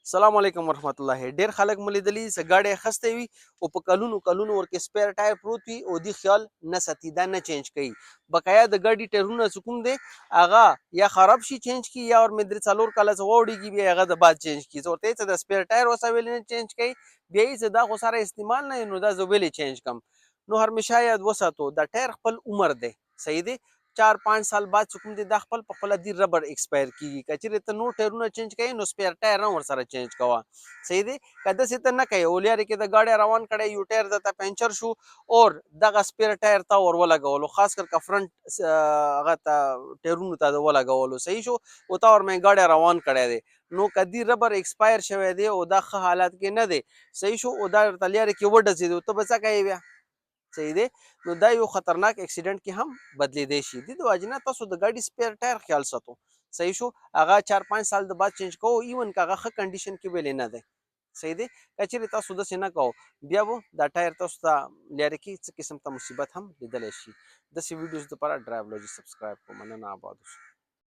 السلام علیکم ورحمت الله. ډیر خلک مو لیدلي چې ګاډی اخیستی وي او په کلونو کلونو ورکې سپیر ټایر پروت وي او دی خیال نه ساتي، دا نه چینج کوي. بقایا د ګاډي ټایرونه چې کوم دی، هغه یا خراب شي چینج کی، یا ور مې 3-4 کاله څه واوړېږي، بیا هغه د بعد چینج کی. زه ورته چې د سپیر ټایر اوسه ویلې نه چینج کوي، بیا یې چې دا خو سره استعمال نه، نو دا زه ویلې چینج کم. نو همیشه یاد وساتو، دا ټایر خپل عمر دی، صحیح دی، 4-5 سال بعد چې کوم دی، دا خپل په خپله دی ربر ایکسپایر کیږي. که چېرې ته نور ټایرونه چینج کوې، نو سپیر ټایر هم ورسره چینج کوه، صحیح دی. که داسې ته نه کوې او لیارې کې د ګاډی روان کړی، یو ټایر درته پنچر شو اور دغه سپیر ټایر تا ور ولګولو، خاص کر که فرنټ هغه ته ټایرونو ته ولګولو، صحیح شو، او تا ور مې ګاډی روان کړی دی، نو که دی ربر ایکسپایر شوی دی او دا ښه حالت کې نه دی، صحیح شو، او دا درته لیارې کې وډزېدو، ته به څه کوې بیا؟ صحیح دی. نو دا یو خطرناک اکسیډنټ کې هم بدلیدای شي. د دې وجې نه تاسو د ګاډي سپیر ټایر خیال ساتو، صحیح شو، هغه 4-5 سال د بعد چینج کوو، ایون که هغه ښه کنډیشن کې ویلې نه دی، صحیح دی. که چېرې تاسو داسې نه کوو، بیا به دا ټایر تاسو ته لیارې کې څه قسم ته مصیبت هم لیدلی شي. داسې ویډیوز دپاره ډرایو لوجي سبسکرایب کوم. مننه، آباد اوسئ.